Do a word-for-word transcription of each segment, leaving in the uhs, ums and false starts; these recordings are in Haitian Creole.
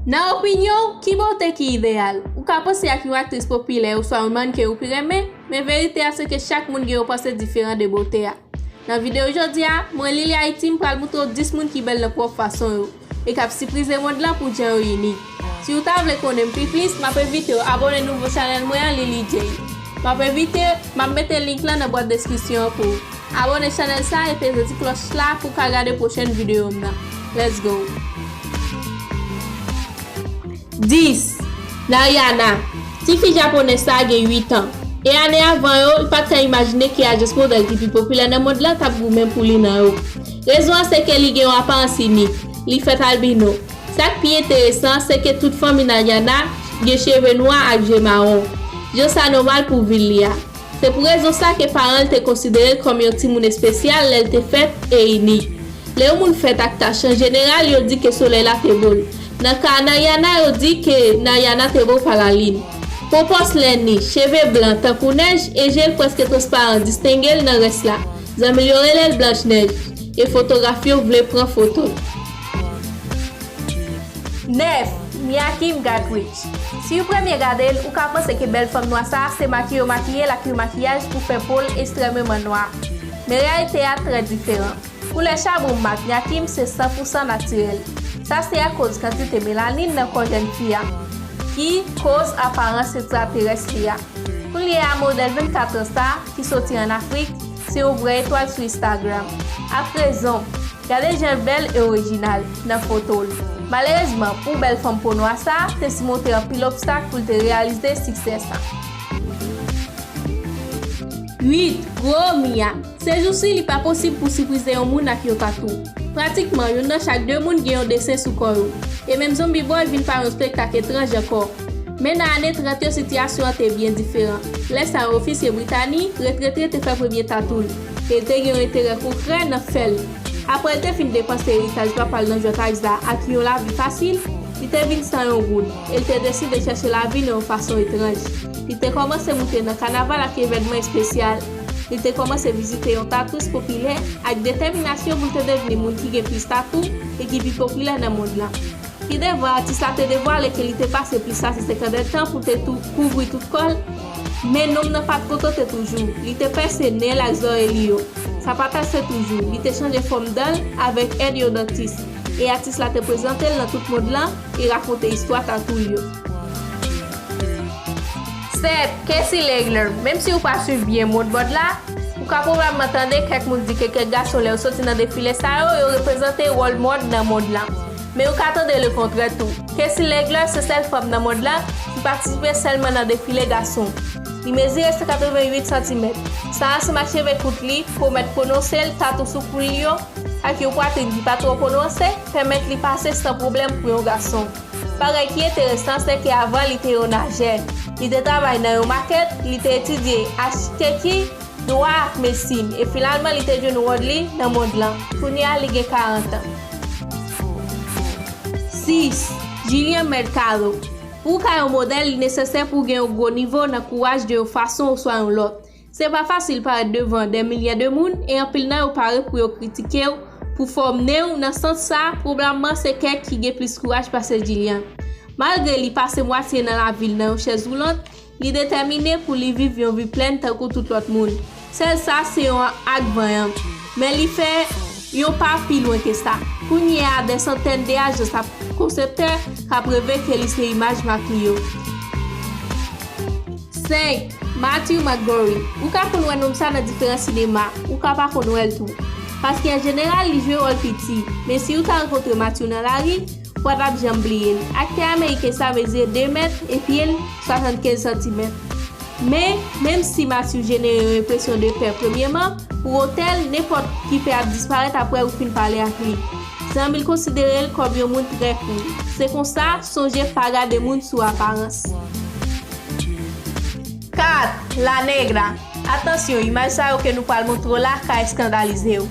Nan opinyon w, ki bote ki ideyal? Ou ka panse ak yon aktris popilè oswa yon mannken ou pi renmen, men verite a se ke chak moun gen yon panse diferan de bote a. Nan videyo jodi a, mwen, Lily Haiti, m pral montre w dis moun ki bèl nan pwòp fason yo e k ap siprize mond lan pou jan yo inik. Si w ta vle konnen m pi plis, m ap envite w abòne nouvo chanèl mwen an, Lily J. M ap envite, m ap mete link lan nan bwat deskripsyon an pou ou. Abòne chanèl sa e peze ti klòch la pou w ka gade pwochèn videyo m nan. Let's go! Dis. Nariana. Tifi japonèz sa a gen uit an. E ane avan yo, li pa t ka imajine ki ajans modèl ki pi popilè nan mond lan t ap goumen pou li nan yo. Rezon an se ke li gen yon aparans inik. Li fèt albino. Sa k pi enteresan an se ke tout fanmi Nariana gen cheve nwa ak je mawon. Jan sa nòmal pou vil li a. Se pou rezon sa ke paran l te konsidere l kòm yon timoun espesyal lè l te fèt e inik. Lè yon moun fèt ak tach, an jeneral, yo di ke solèy la te bo l. Nan ka a Nariana, yo di ke Nariana te bo pa lalin. Po pòslèn li, cheve blan tankou nèj e je l prèske transparan distenge l nan rès la. Zanmi l yo rele l Blanch Nèj, e fotograf yo vle pran foto l. Nèf. Mia Kim Gatwich. Si w premye gade l, ou ka panse ke bèl fanm nwa sa a se makiye yo makiye l ak yon makiyaj pou fè po l ekstrèmeman nwa. Men reyalite a trè diferan. Koulè chabon mak Mia Kim se san pou san natirèl. Sa se akoz kantite melanin nan kò jèn fi a, ki koz aparans ekstraterès li a. Kounye a, modèl vennkat an sa, ki soti ann Afrik, se yon vrè etwal sou Instagram. Ak rezon, gade jan l bèl e orijinal nan foto l. Malerezman, pou bèl fanm po nwa sa, te simonte anpil obstak pou l te reyalize siksè sa. Uit. Gwo Mia. Sejousi, li pa posib pou siprize yon moun ak yon tatou. Pratikman, youn nan chak de moun gen yon desen sou kò yo. E menm Zombie Boy vin pa yon espektak etranj ankò. Men nan ane trant yo, sitiyasyon an te byen diferan. Lè sa a, yon ofisye Britani retrete te fè premye tatou l, e l te gen yon enterè konkrè nan fè l. Apre l te fin depanse eritaj papa l nan jwèt ak za ak yon lavi fasil, li te vin san yon goud, e l te deside chèche lavi nan yon fason etranj. Li te kòmanse moute nan kanaval ak evènman espesyal. Li te kòmanse vizite yon tatouis popilè ak detèminasyon pou l te devni moun ki gen plis tatou e ki pi popilè nan mond lan. Pi devan, atis la te devwale ke li te pase plis pase senkant èdtan pou l te tou kouvri tout kò l, men nonm nan pa t kontante toujou. Li te pèse nen l ak zòrèy li yo. Sa pa t ase toujou, li te chanje fòm dan l avèk èd yon dantis, e atis la te prezante l nan tout mond lan e rakonte istwa tatou l yo. Sèt. Casey Legler. Menm si w pa swiv byen mòd mòd la, ou ka pwobabman tande kèk moun di ke kèk gason, lè yo soti nan defile sa yo, yo reprezante wòl mòd nan mond lan. Men ou ka tande lekontrè tou. Casey Legler se sèl fanm nan mond lan ki patisipe sèlman nan defile gason. Li mezire san katrevenn uit santimèt. Sa, ansanm ak cheve kout li, pwomèt pwononse l, tatou sou kou l yo, ak yon pwatrin ki pa twò pwononse, pèmèt li pase san pwoblèm pou yon gason. Bagay ki enteresan, se ke avan li te yon najè, li te travay nan yon makèt, li te etidye achiteki, dwa ak medsin, e finalman li te jwenn wòl li nan mond lan. Kounye a, li gen karant an. Sis. Jillian Mercado. Pou w ka yon modèl, li nesesè pou w gen yon gwo nivo nan kouraj de yon fason oswa yon lòt. Se pa fasil parèt devan dè milye de moun, e anpil nan yo pare pou yo kritike w pou fòm nen w. Nan sans sa, pwobabman se kèk ki gen plis kouraj pase Jillian. Malgre li pase mwatye nan lavi l nan yon chèz woulant, li detèmine pou li viv yon vi plèn tankou tout lòt moun. Sèl sa, se yon ak vanyan. Men li fè yon pa pi lwen ke sa. Kounye a, dè santèn de ajans ak konseptè k ap reve ke li se imaj mak li yo. Senk. Matthew McGorry. Ou ka konn wè nonm sa nan diferan sinema, ou ka pa konn wè l tou. Paske an jeneral, li jwe wòl piti. Men si ou ta rankontre Matthew nan lari, w pa t ap janm bliye l. Aktè ameriken sa mezire de mèt e pye l swasannkenz santimèt. Men, menm si Matthew jenere yon enpresyon de pè premyeman, pou wotè l, nenpòt ki pè ap disparèt apre ou fin pale ak li. Zanmi l konsidere l kòm yon moun trè kou. Se konsa, sonje pa gade moun sou aparans. Kat. La Negra. Atansyon, imaj sa yo ke nou pral montre w la ka eskandalize w.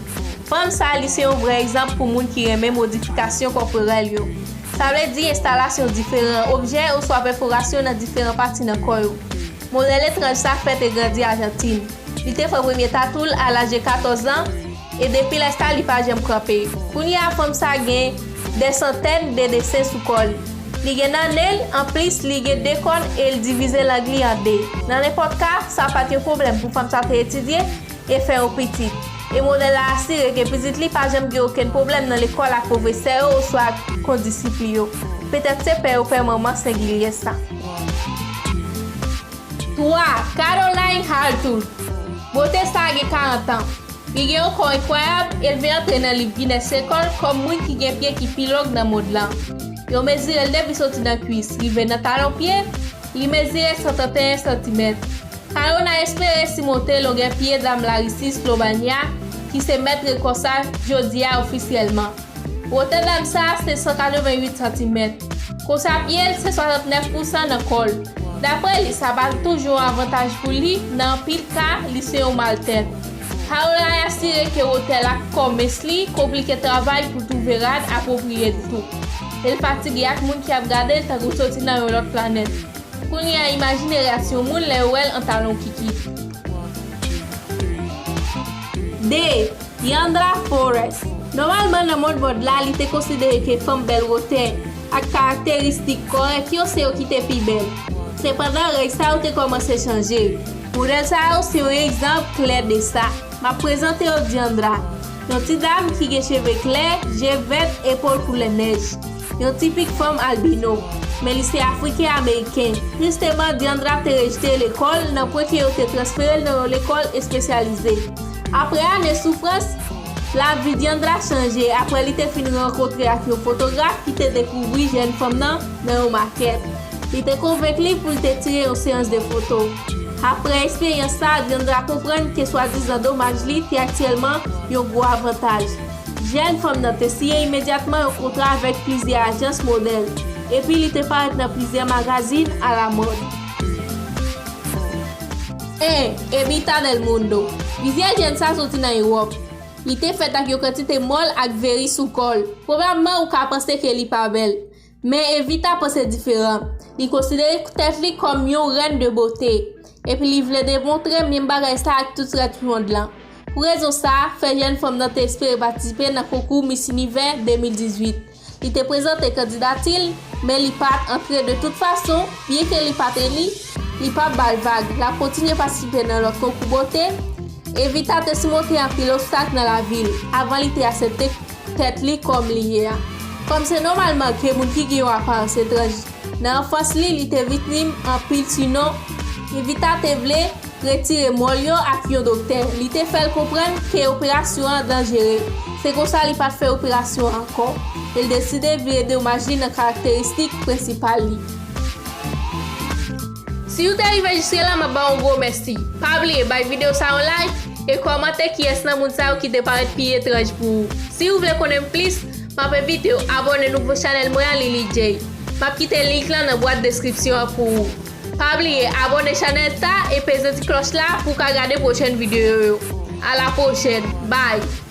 Fanm sa, li se yon vrè egzanp pou moun ki renmen modifikasyon kòporèl yo. Sa vle di enstalasyon diferan objè oswa pèforasyon nan diferan pati nan kò yo. Modèl etranj sa fèt e grandi Ajantin. Li te fè premye tatou l a laj de katòz an, e depi lè sa, li pa janm kanpe. Kounye a, fanm sa gen dè santèn de desen sou kò l. Li gen nan nen l, anplis, li gen de kòn e l divize lang li an de. Nan nenpòt ka, sa pa t yon pwoblèm pou fanm sa te etidye e fè yon pitit. E modèl la asire ke pitit li pa janm gen okenn pwoblèm nan lekòl ak pwofesè yo oswa ak kondisip li yo. Petèt se pè yo pè manman sengilye sa. Twa, Caroline Haltoul. Bote sa a gen karant an. Li gen yon kò enkwayab e l vin antre nan liv Guinness Record kòm moun ki gen pye ki pi long nan mond lan. Yo mezire l depi soti nan kwis rive nan talon pye, li mezire san trannteyen santimèt. Caroline espere simonte longè pye dam Larisi Slovanya, ki se mèt rekò sa jodi a ofisyèlman. Wotè dam sa a se san katreventuit santimèt. Konsa pye l se swasantnèf pousan nan kò l. Daprè li, sa va toujou yon avantaj pou li, nan anpil ka, li se yon maltèt. Caroline asire ke wotè l ak kò mens li konplike travay pou twouve rad apwopriye tou. E l fatige ak moun ki ap gade l tankou soti nan yon lòt planèt. Kounye a, imajine reyaksyon moun lè yo wè l an talon kiki. De, Diandra Forrest. Nòmalman, nan mond mòd la, li te konsidere ke fanm bèl wotè ak karakteristik kòrèk yo se yo ki te pi bèl. Sepandan, règ sa yo te kòmanse chanje. Modèl sa yo se yon egzanp klè de sa. M ap prezante w Diandra, yon ti dam ki gen cheve klè, je vèt, epòl koulè nèj. Yon tipik fanm albino, men li se Afriken Ameriken. Tristeman, Diandra te rejte lekòl nan pwen ke yo te transfere l nan yon lekòl espesyalize. Apre ane soufrans, lavi Diandra chanje apre li te fin rankontre ak yon fotograf ki te dekouvri jèn fanm nan nan yon makèt. Li te konvenk li pou l te tire yon seyans de foto. Apre eksperyans sa, Diandra konprann ke swadizan domaj li te aktyèlman yon gwo avantaj. Jèn fanm nan te siyen imedyatman yon kontra avèk plizyè ajans modèl, epi li te parèt nan plizyè magazin alamòd. En, Evita Del Mundo. Plizyè jèn sa soti nan Ewòp. Li te fèt ak yon kantite mòl ak veri sou kò l. Pwobabman ou ka panse ke li pa bèl. Men Evita panse diferan. Li konsidere tèt li kòm yon rèn de bote. Epi li vle demontre menm bagay sa ak tout rès mond lan. Pou rezon sa a, fè jèn fanm nan te espere patisipe nan konkou Miss Univers de mil dizuit. Li te prezante kandidati l, men li pa t antre de tout fason, byenke li pa t eli, li pa t ba l vag. L ap kontinye patisipe nan lòt konkou bote. Evita te simonte anpil obstak nan lavi l avan li te aksepte tèt li kòm li ye a. Kòm se nòmalman ke moun ki gen yon aparans etranj, nan anfans li, li te viktim anpil sinon, Evita te vle retire mòl yo ak yon doktè. Li te fè l konprann ke operasyon an danjere. Se konsa li pa t fè operasyon an ankò. E l deside vire domaj li nan karakteristik prensipal li. Si w te rive jiske la, m ap ba w yon gwo mèsi. Pa bliye bay videyo sa yon like e kòmante kiyès nan moun sa yo ki te parèt pi etranj pou ou. Si w vle konnen m plis, m ap envite w abòne nouvo chanèl mwen an, Lily J. M ap kite link lan nan bwat deskripsyon an pou ou. Pa bliye abòne chanèl ta e peze ti klòch la pou w ka gade pwochèn videyo yo. A la pwochèn. Bye!